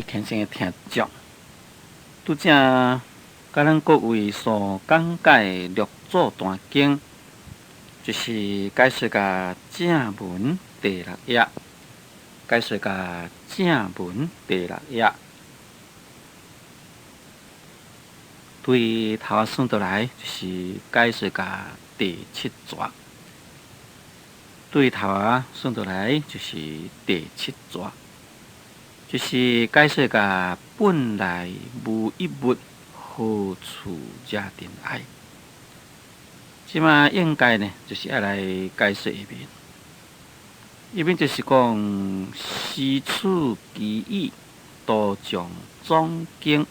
虔誠的聽眾，拄才佮咱各位所講解六祖壇經，就是解說甲正文第六頁，解說甲正文第六頁，對頭仔算倒來，就是解說甲第七逝，對頭仔算倒來，就是第七逝。就是解說甲本來無一物，何處惹塵埃？這馬應該呢，就是愛來解說下面。下面就是講時處機語，道場總經，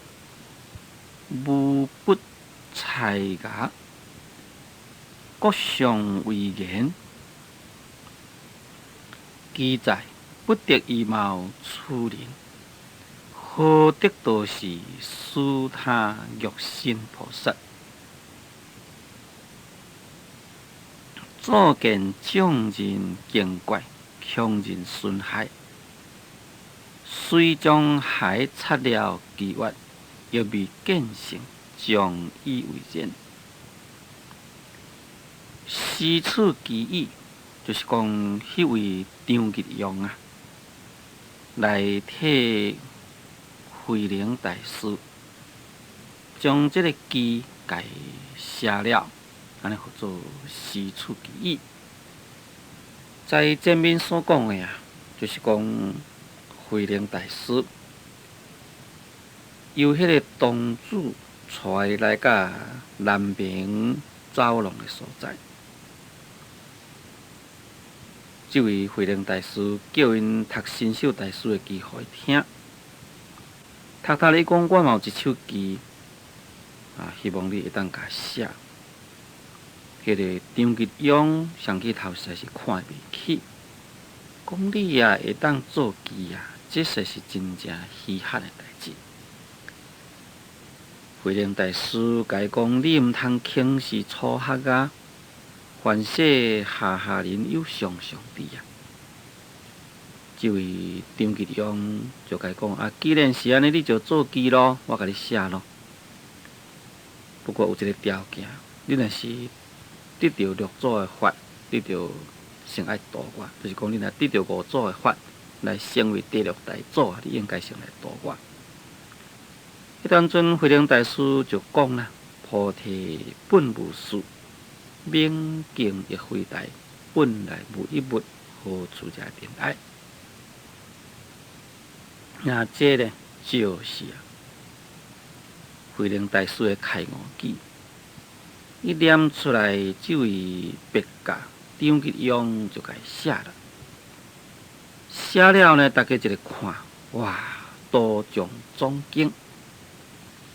無不猜牙，國相威嚴，記載。不得以貌取人，何得道是施他玉身菩薩？祖見眾人驚怪，強人損害，遂將骸插了機月，猶未見成，將以為然。時處機語，就是講彼位張日陽啊。來替慧能大師將這个偈共寫了，按呢號做時處機語。在前面所講的啊，就是講慧能大師由彼个東主帶伊來到南明走廊的所在。這位慧能大師叫𪜶讀神秀大師的偈予伊聽，讀讀咧，伊講我嘛有一首偈，啊，希望你會當共寫。彼个張吉勇上起頭實在是看袂起，講你啊會當做偈啊，這實是真正稀罕的代誌。慧能大師共伊講，你毋通輕視初學啊！凡世下下人有上上智啊！這位張吉勇就共伊講啊，既然是按呢，你就做偈囉，我共你寫囉。不過有一个條件，你若是得著六祖的法，你就先愛度我，就是講你若得著五祖的法，來成為第六代祖啊，你應該先來度我。彼當陣慧能大師就講啦：菩提本無樹。明鏡亦非台，本來無一物，何處惹塵埃？那這呢，就是啊，慧能大師的開悟偈，一念出來，這位別駕張吉勇就共伊寫了。寫了呢，大家一个看，哇，道場總經，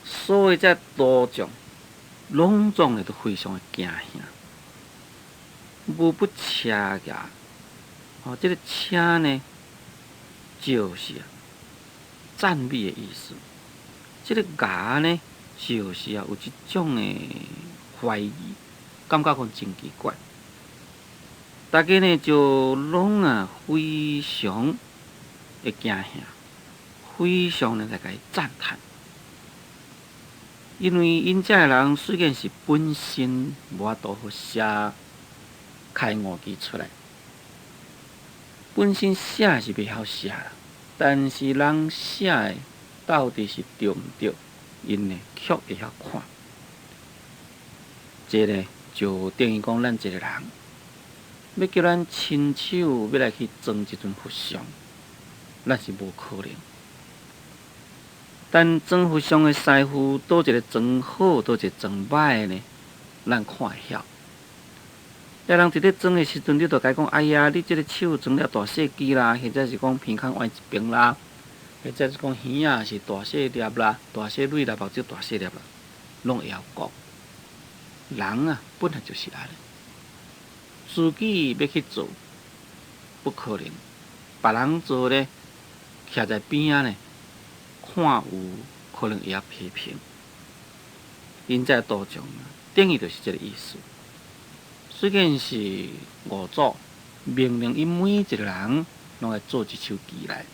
所以這道場攏總呢都非常的驚嚇。無不車訝，哦，這个車呢，就是啊讚美的意思。這个訝呢，就是啊有一種的懷疑，感覺講真奇怪。大家呢就攏啊非常的驚嚇，非常的來共伊讚嘆。因為𪜶遮的人雖然是本身無法度好寫開悟偈出來，本身寫是袂曉寫啦，但是人寫的到底是對毋對，𪜶呢卻會曉看。這个就等於講，咱一個人欲叫咱親手欲來去裝一尊佛像，咱是無可能。但裝佛像的師傅，佗一个裝好，佗一个裝䆀呢，咱看會曉。遐人佇咧裝的時陣，你就共伊講：哎呀，你這个手裝了大細支啦，或者是講鼻孔歪一邊啦，或者是講耳仔是大細粒啦，大細蕊啦，目睭大細粒啦，攏會曉講。人啊，本來就是按呢，自己欲去做，不可能；別人做咧，徛在邊仔呢，看有可能會曉批評。𪜶這道場等於就是這个意思。雖然是五祖命令𪜶每一个人攏愛做一首偈來，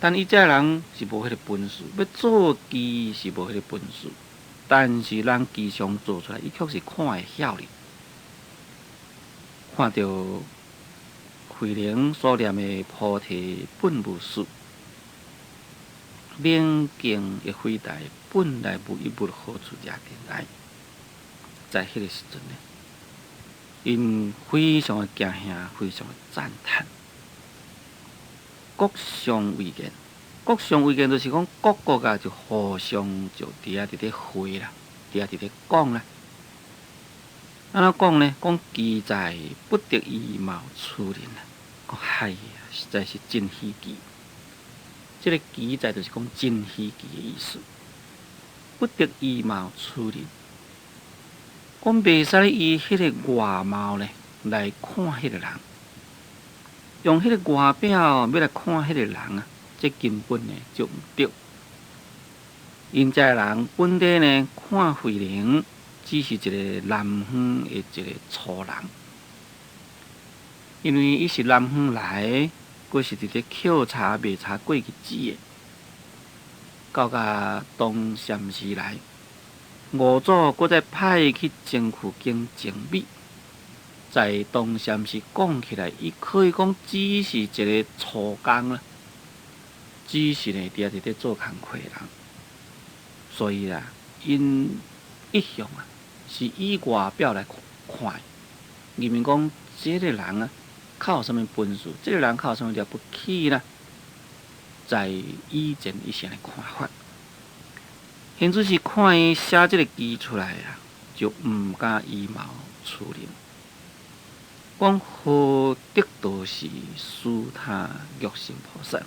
但伊這人是無彼个本事，欲做乩是無彼个本事，但是人乩上做出來，伊卻是看會曉哩。看著慧能所念的菩提本無樹，明鏡亦非台，本來無一物，何處惹塵埃？在彼个時陣呢，𪜶非常的驚嚇，非常的讚嘆。國相為言，國相為言，就是講各國啊，就互相就佇遐佇咧會啦，佇遐佇咧講啦。按怎講呢？講奇哉不得以貌取人啊！講哎呀，實在是真稀奇。這个奇哉就是講真稀奇的意思。不得以貌取人，講袂使以彼个外貌呢來看彼个人，用彼个外表欲來看彼个人啊，這根本呢就毋對。𪜶這人本底呢看慧能，只是一个南方的一个粗人，因為伊是南方來，閣是佇咧抾柴賣柴過日子的，到甲東禪寺來，五祖閣再派去清虛宮徵米，在東禪寺講起來，伊可以講只是一个粗工啦，只是呢佇遐佇咧做工課的人，所以啊，𪜶一向啊是以外表來看，認為講這个人啊，較有啥物本事，這个人較有啥物了不起啦，在以前伊是按呢看法，現此時看伊寫這个偈出來啊，就毋敢以貌取人。講何得道時，思他玉成菩薩。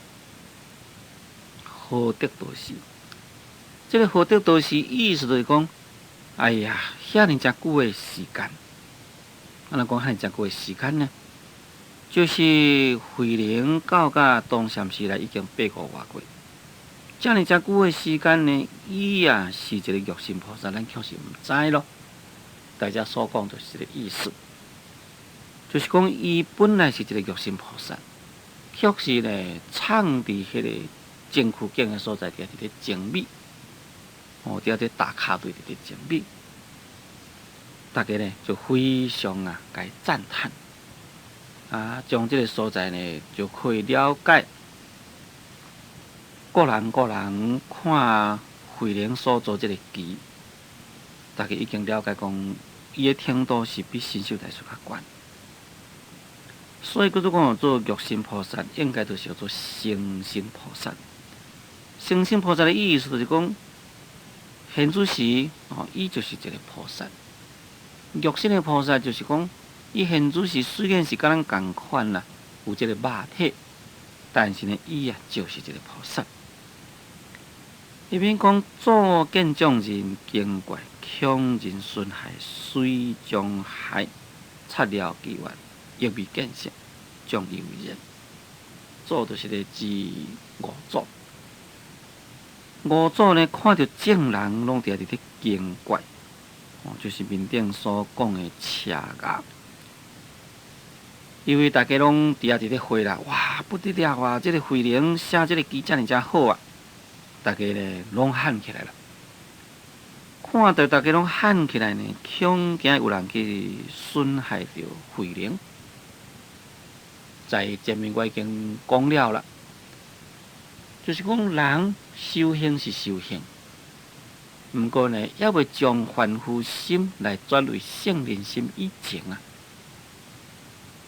何得道時？這个何得道時意思就是講，哎呀，遐爾誠久的時間，按怎講遐爾誠久的時間呢？就是慧能到甲東禪寺來已經8個外月，遮爾誠久的時間呢，伊啊是一个玉身菩薩，咱卻是毋知咯。大家所講就是這个意思，就是講伊本來是一个玉身菩薩，卻是呢藏佇彼個淨虛境的所在，佇遐佇咧靜米，哦，佇遐佇打跤對佇咧靜米，大家呢就非常啊，共伊讚嘆。啊，將這个所在呢，就可以了解各人各人看慧能所做這个偈，大家已經了解講，伊的程度是比神秀大師較懸。所以閣做講做玉身菩薩，應該就是叫做成身菩薩。成身菩薩的意思就是講，現此時哦，伊就是一个菩薩。玉身的菩薩就是講，伊現此時雖然是佮咱仝款啦，有這个肉體，但是呢，伊啊就是一个菩薩。彼邊講祖見眾人驚怪，恐人損害，遂將害擦了機緣，亦未見性，將以為然。祖就是咧指五祖，五祖呢看著眾人攏佇遐佇咧驚怪，哦，就是面頂所講的赤牙。因為大家攏佇遐佇咧會啦，哇，不得了啊！這个慧能寫這个偈遮爾遮好啊，大家咧攏喊起來啦。看著大家攏喊起來呢，恐驚有人去損害著慧能。在前面我已經講了啦，就是講人修行是修行，毋過呢，猶未將凡夫心來轉為聖人心以前啊，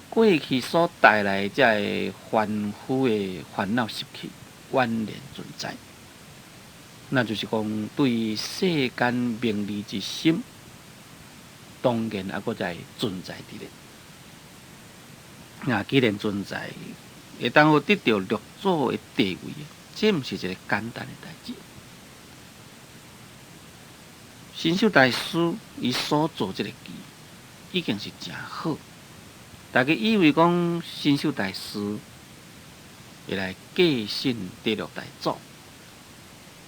過去所帶來這个凡夫的煩惱習氣，宛然存在。那就是講對世間名利之心，當然猶閣在存在佇咧。那既然存在，會當好得著六祖的地位，這毋是一個簡單的代誌。神秀大師伊所做這个偈，已經是誠好。大家以為講神秀大師會來繼承第六大祖，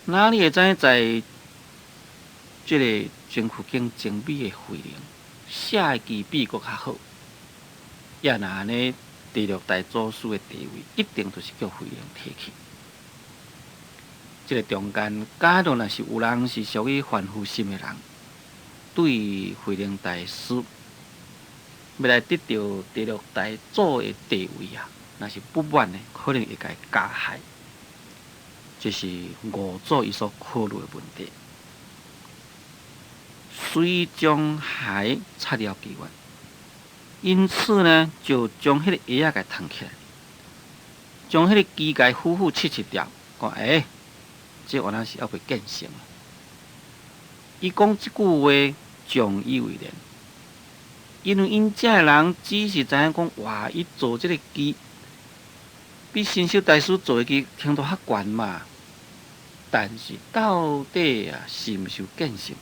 哪裡會知影在這個淨虛境精美的慧能寫的偈比閣較好？也若按呢，第六代祖師的地位一定就是叫慧能提去。這个中間，假如若是有人是屬於凡夫心的人，對慧能大師欲來得著第六大祖的地位啊，若是不滿的，可能會共伊加害。這是五祖伊所考慮的問題。遂將鞋拆了機緣，因此呢，就將彼個鞋仔共褪起來，將彼個機共苦苦切切掉，講欸，這原來是猶未見成。伊講這句話，眾以為然，因為𪜶遮的人只是知影講，哇，伊做這个機比神秀大師做的機程度較懸嘛。但是到底啊，是毋是有見成？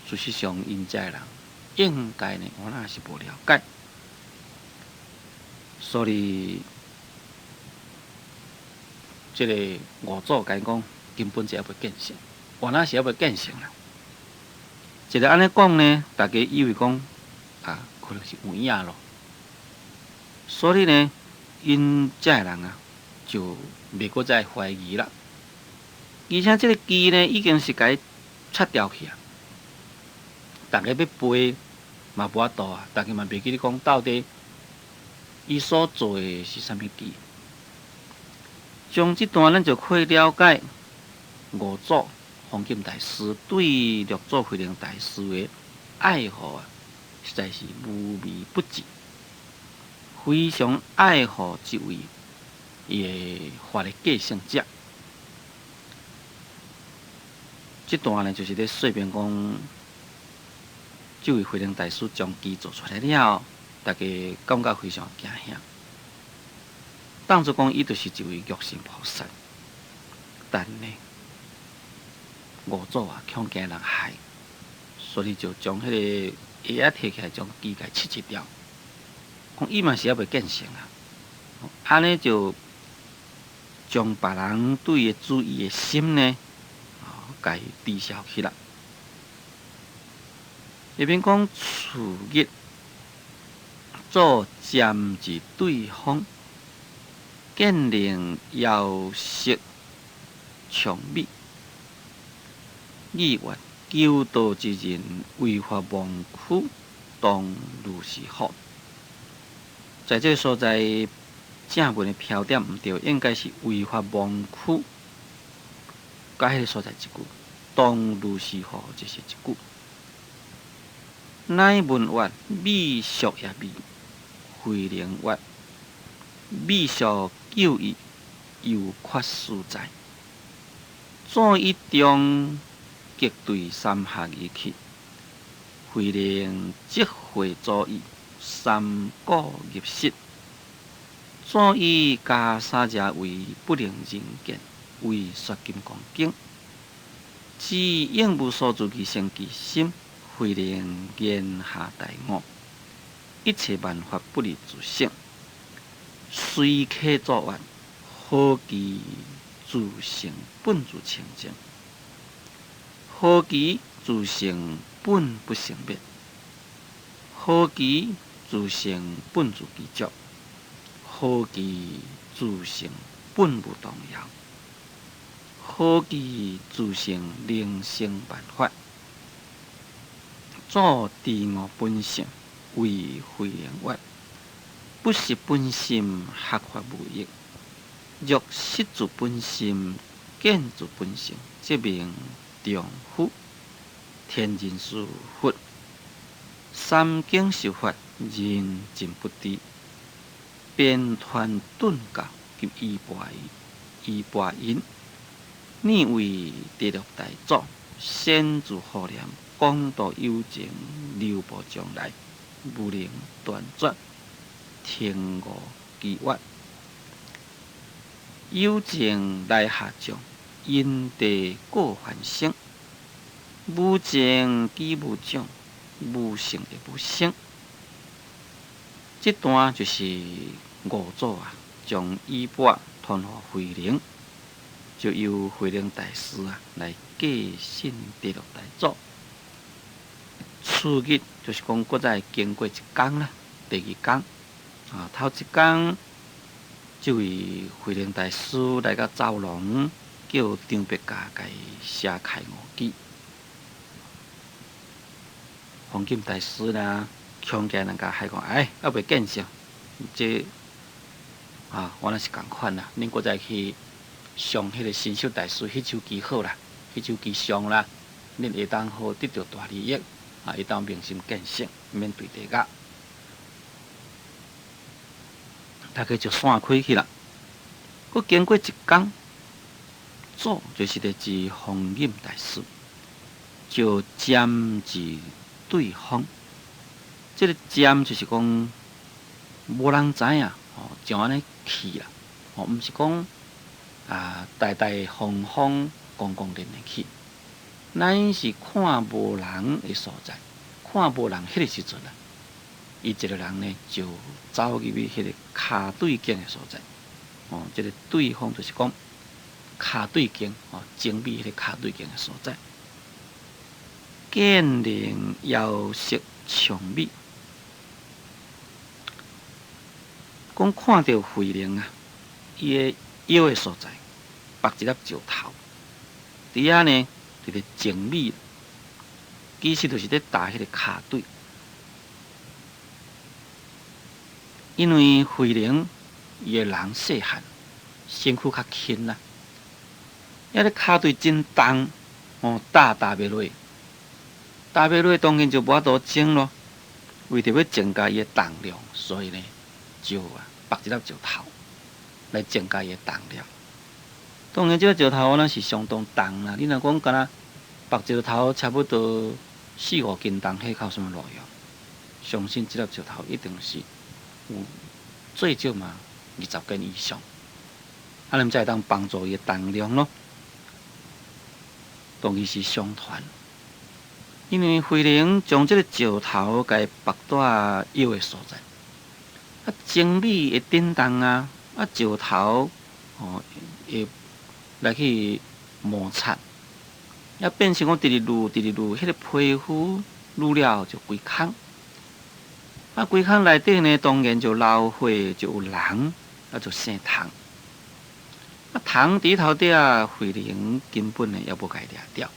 事實上，𪜶遮的人應該呢，我若是無了解。所以，這个五祖共𪜶講，根本就猶未見成，原來是猶未見成啦。一个按呢講呢，大家以為講啊，可能是有影咯。所以呢，𪜶遮的人啊，就袂閣再懷疑啦。而且這个機呢，已經是共伊拆掉去啊。逐家欲背嘛無法度啊，逐家嘛袂記得講到底伊所做的是啥物機。從這段咱就可以了解五祖弘景大師對六祖慧能大師的愛護啊，實在是無微不至，非常愛護這位伊的法的繼承者。這段呢，就是咧說明講，這位慧能大師將機做出來了後，大家感覺非常驚嚇。當作講伊就是一位藥神菩薩，但呢，五祖啊，恐驚人害，所以就將彼个鞋仔提起來，將機共切切掉。講伊嘛是猶未見成啊，按呢就將別人對伊注意的心呢，共伊抵消去啦。下面講次日祖佔佇對方，見能枵色長美，意願求道之人違法忘軀，當如是好。在這个所在，正文的標點毋對，應該是違法忘軀，佮彼个所在一句，當如是好，這是一句。乃問曰：美俗也未？慧能曰：美俗久矣，猶缺斯在。祖以中極對三學而去，慧能即會祖意，三顧入室。祖以袈裟者為不能人見，為說金剛經，只應無所住而生其心。慧能言下大悟，一切萬法不離自性。隨啟祖曰：何其自性本自清淨，何其自性本不生滅，何其自性本自具足，何其自性本無動搖，何其自性能生萬法。祖知悟本性，謂慧能曰：不識本心，學法無益。若識自本心，見自本性，則名丈夫。天人師佛，三經修法，人盡不知。便傳頓教及衣缽印，擬為第六大祖，先自護念，廣度有情，流布將來，無能斷絕，聽悟機曰：有情來下降，因地過凡生；無情既無長，無性亦無生。這段就是五祖啊，將衣缽傳予慧能，就由慧能大師啊來繼承第六大祖。次日就是講，閣再經過一工啦，第二工啊，頭一工，這位慧能大師來到走廊，叫張別駕共伊寫開悟記。弘忍大師呢，強起人家還講，哎，猶未見性，這啊，原來是仝款啦。恁閣再去上彼个神秀大師彼首偈好啦，彼首偈上啦，恁會當好得著大利益，啊，會當明心見性，毋免墜地獄。大家就散開去啦。閣經過一工，祖就是咧指弘忍大師，就占佇對方。這个占就是講無人知影，吼，就按呢去啦，吼，毋是講啊，大大方方、光光亮亮去，咱是看無人的所在，看無人彼个時陣啊，伊一个人呢就走入去彼个跤對間的所在，哦，這个對方就是講跤對間，哦，整理彼个跤對間的所在，見人夭色長美，講看著慧能啊，伊的腰的所在，縛一粒石頭，佇遐呢，佇咧整米，其實就是咧踏彼个跤隊。因為慧能伊的人細漢，身軀較輕啦，遐个跤隊真重，哦，踏踏袂落，踏袂落，當然就無法度整囉。為著欲增加伊的重量，所以呢，就啊縛一粒石頭來增加伊的重量。當然，這个石頭若是相當重啦。你若講敢若縛石頭差不多四五斤重，彼較有啥物路用？相信這粒石頭一定是有最少嘛20斤以上，按呢才會當幫助伊的重量囉。當然是相傳，因為慧能將這个石頭共伊縛佇腰的所在，啊，精米會振動啊，啊，石頭哦會來去摩擦，啊，變成講直直攄，直直攄，彼个皮膚攄了就規空，啊，規空內底呢，當然就流血，就有膿，啊，就生蟲。啊，蟲佇頭底啊，慧能根本呢也無共伊掠著。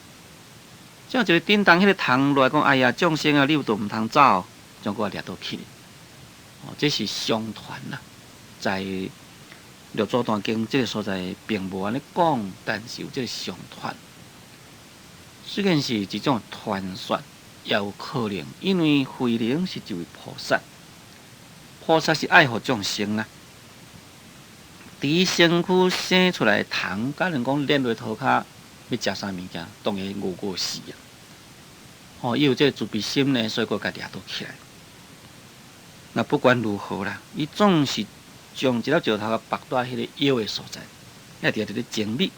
這樣一个振動，彼个蟲落來講，哎呀，眾生啊，你都毋通走，將閣掠倒去。哦，這是相傳啦，在六祖壇經這个所在並無按呢講，但是有這个相傳。雖然是一種傳說，也有可能，因為慧能是一位菩薩，菩薩是愛護眾生啊。佇身軀生出來的蟲，假如講連落塗跤，欲食啥物件，當然餓餓死啊！吼，伊有這个慈悲心呢，所以閣共掠倒起來。那不管如何啦，伊總是將一粒石頭縛佇彼个腰的所在，也佇遐佇咧整米。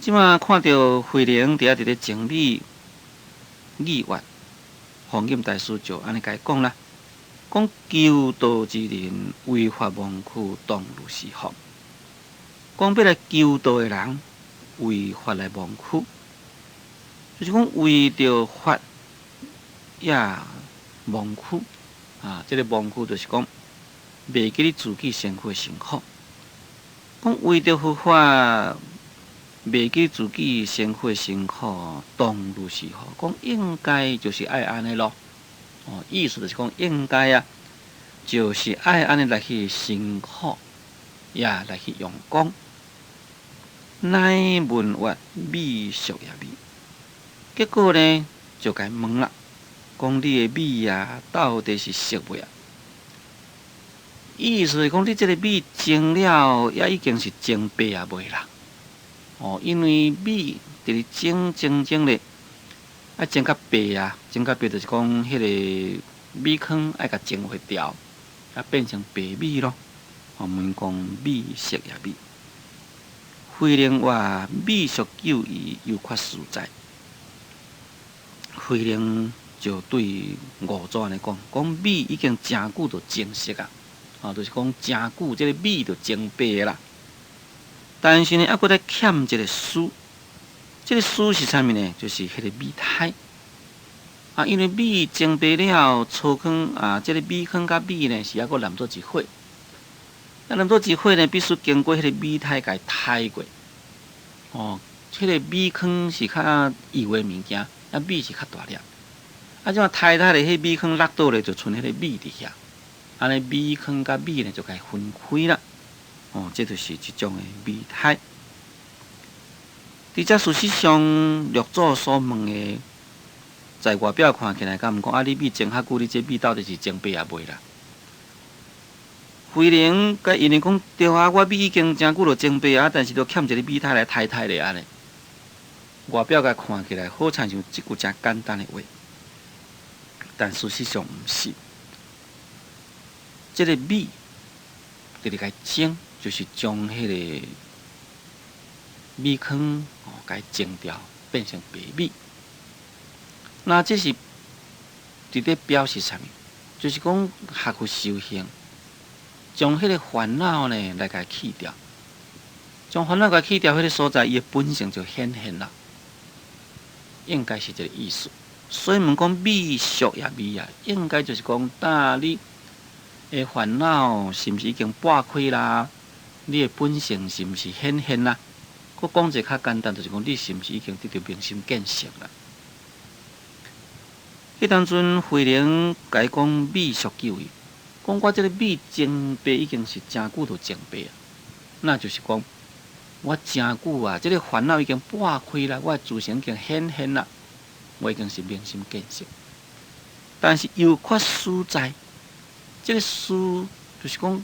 這馬看著慧能佇遐佇咧整米意願，弘忍大師就按呢共伊講啦。講求道之人，為法忘軀，當如是學。講欲來求道的人，為法來忘軀，就是講為著法也忘軀啊！這个忘軀就是講袂記得自己身軀的辛苦。講為著佛法，袂記自己身軀的辛苦，當如是學。講應該就是愛按呢囉。哦，意思就是講應該啊，就是愛按呢來去辛苦，也來去用功。乃問曰米熟抑未？結果呢，就共伊問啦，講你的米啊，到底是熟未啊？意思是講你這个米蒸了，也已經是蒸白啊未啦？哦，因為米佇咧蒸蒸蒸咧。愛蒸較白啊，蒸較白就是講彼个米糠愛共蒸發掉，啊變成白米囉。哦，問講米熟抑未？慧能話米熟久矣，猶缺斯在。慧能就對五祖按呢講，講米已經誠久就蒸熟啊，啊，就是講誠久這个米就蒸白啦。但是呢，猶閣咧欠一个斯。這个斯是啥物呢？就是彼个米胎啊，因為米蒸白了，粗糠啊，這个米糠佮米呢是猶閣黏做一伙。啊，黏做一伙呢，必須經過彼个米胎共伊篩過。哦，這个米糠是較幼的物件，啊米是較大粒。啊，這馬刣刣咧，彼米糠落倒咧，就賰彼个米佇遐。按呢米糠佮米呢，就共分開啦。哦，這就是一種的米刣。佇遮事實上，六祖所問的，在外表看起來，敢毋講啊？你米蒸較久，你這米到底是精白抑未啦？慧能共𪜶講對啊，我米已經誠久就精白啊，但是都欠一个米刣來刣刣咧按呢。外表共看起來，好親像這句誠簡單的話，但事實上毋是。這个米直直共蒸，就是將彼个米糠哦，共蒸掉，變成白米。那這是佇咧表示啥物？就是講學佛修行，將彼个煩惱呢來共去掉，將煩惱共去掉，彼个所在伊的本性就顯現啦。應該是這个意思。所以問講米熟抑未啊？應該就是講，當你的煩惱是毋是已經撥開啦？你的本性是毋是顯現啦？閣講一個較簡單，就是講你是毋是已經得著明心見性啦？彼當陣慧能共伊講米熟久未？講我這个米精白已經是誠久就精白啊，那就是講我誠久啊，這个煩惱已經撥開啦，我的自性已經顯現啦，我已經是明心見性。但是猶缺絲在，這个絲就是講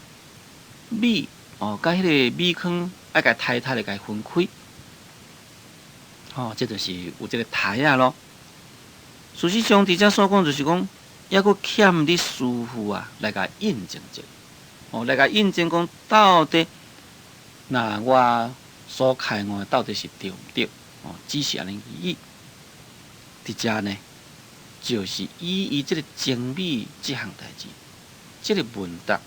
米哦，佮彼个米糠愛共刣刣來共分開，吼，這就是有這个刣仔囉。事實上，佇遮所講就是講，猶閣欠你師父啊來共印證者，哦，來共印證講到底，那我所開悟的到底是對毋對？哦，只是按呢而已。佇遮呢，就是以伊這个精米這項代誌，這个問答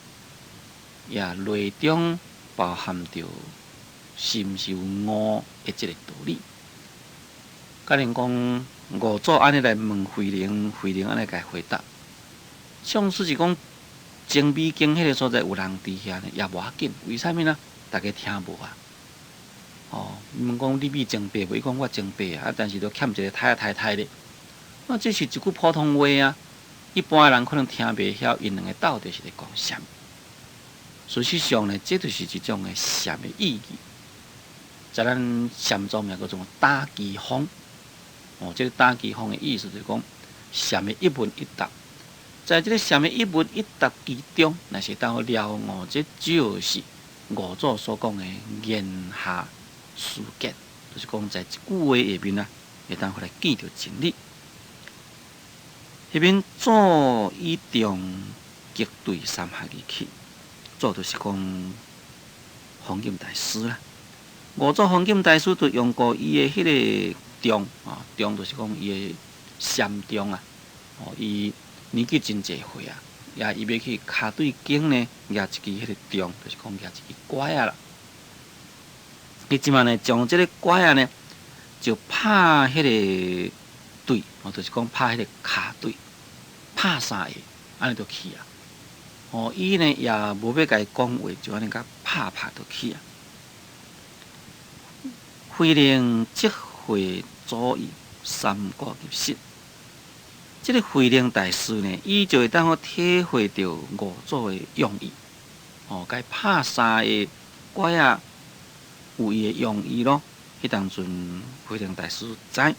也內中包含著是毋是有悟的這个道理。假如講五祖按呢來問慧能，慧能按呢共回答。縱使是講精米經彼个所在有人佇遐呢，也無要緊。為啥物呢？逐家聽無啊。哦，問講你米精白無？伊講我精白啊，但是都欠一个刣仔刣刣咧。那這是一句普通話啊，一般的人可能聽袂曉，𪜶兩个到底是咧講啥物。事實上呢，這就是一種的禪的意義。在咱禪宗名叫做打機鋒。哦，這个打機鋒的意思就是講，禪的一問一答，在這个禪的一問一答之中，若是當了悟，這就是五祖所講的言下思見，就是講在一句話下面啊，會當予來見著真理。彼面祖以杖擊隊三下而去，祖就是講弘景大師啦。五祖弘景大師就用過伊的彼个杖啊，杖就是講伊的禪杖啊。哦，伊年紀真濟歲啊，也伊欲去跤對間呢，舉一支彼个杖，就是講舉一支拐仔啦。伊這馬呢，將這个拐仔呢，就拍彼个隊，哦，就是講拍彼个跤隊，拍三下，按呢就去啊。哦，伊呢也無欲共伊講話，就按呢共拍拍就去啊。慧能即會祖意三顧入室，這个慧能大師呢，伊就會當好體會著五祖的用意，哦，共伊拍三下拐仔有伊的用意囉。彼當陣慧能大師知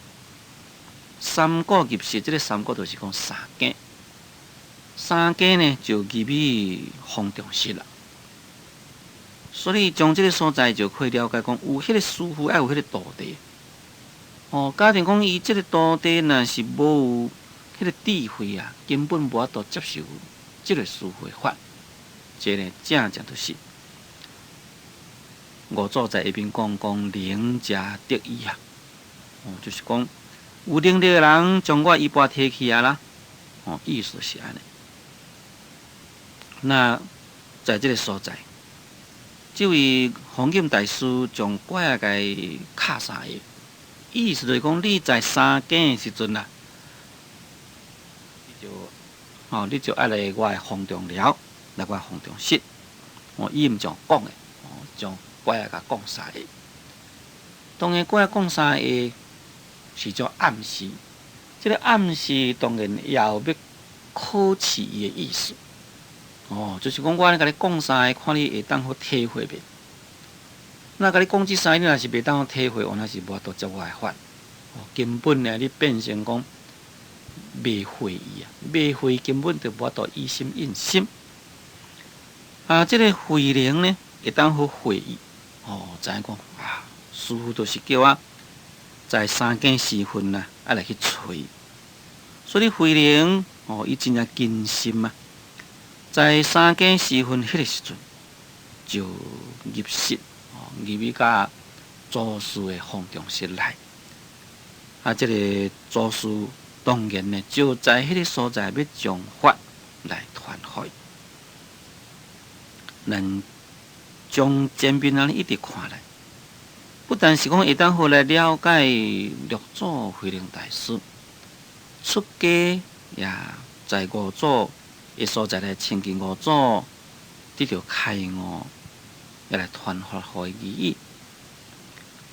三顧入室，這个三顧就是講三更，三更呢就入去方丈室啦。所以從這个所在就可以了解講，有彼个師父，愛有彼个徒弟。哦，假定講伊這个徒弟若是無有彼个智慧啊，根本無法度接受這个師父的法。這个正正就是五祖在下面講講能者得衣啊。哦，就是講有能力的人將我衣缽提起來啦。哦，意思是按呢。那在這个所在，這位弘景大師將拐仔共敲三下，意思就是講你在三更的時陣啊，你就哦，你就愛來我的方丈寮，來我的方丈室。哦，伊毋將講的，哦，將拐仔共講三下。當然，閣愛講三个是種暗示，這个暗示當然也有欲考試伊的意思。哦，就是講我按呢共你講三个，看你會當好體會袂？若共你講這三个，你若是袂當好體會，原來是無法度接我的法。哦，根本呢，你變成講袂會意啊，袂會根本就無法度以心印心。啊，這个慧能呢，會當好會意。哦，知影講啊，師父就是叫我在三更時分啊，愛來去揣。所以慧能哦，伊真正謹心啊，在三更時分彼个時陣就入室哦，入去佮祖師的方丈室內。啊，這个祖師當然呢，就在彼个所在欲將法來傳予伊。咱將前面按呢一直看來，不但是講會當好來了解六祖慧能大師出家，也在五祖的所在來親近五祖，得著開悟，也來傳法予伊。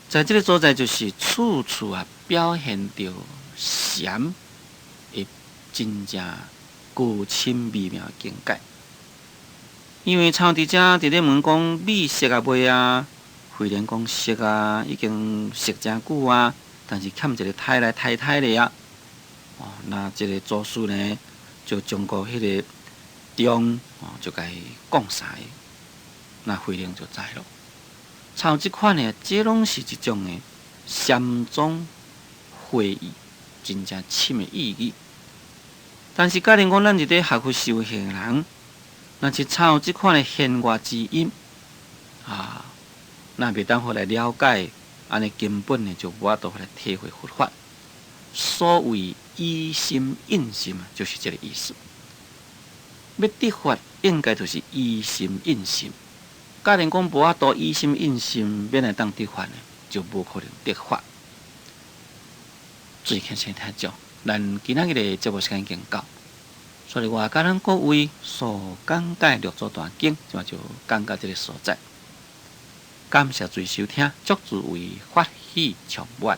在這个所在，就是處處啊表現著禪的真正高深微妙的境界。因為參佇遮佇咧問講米熟啊未啊？慧能講熟啊，已經熟誠久啊，但是欠一个刣來刣刣咧啊。哦，那這个祖師呢，就將個彼个中哦，就共伊講三个，那慧能就知囉。像這款的，這攏是一種的禪宗會意，真正深的意義。但是，假如講咱佇咧學佛修行的人，若是參這款的弦外之音啊，那袂當好來了解，按呢根本呢就無法度來體會佛法。所謂以心印心，就是這个意思。欲得法，應該就是以心印心。假如講無法度以心印心，欲來當得法呢，就無可能得法。注意聽先聽講，咱今仔日的節目時間已經到，所以我共咱各位所講解六祖壇經，這擺就講到這个所在。感謝注意收聽，祝諸位法喜充滿。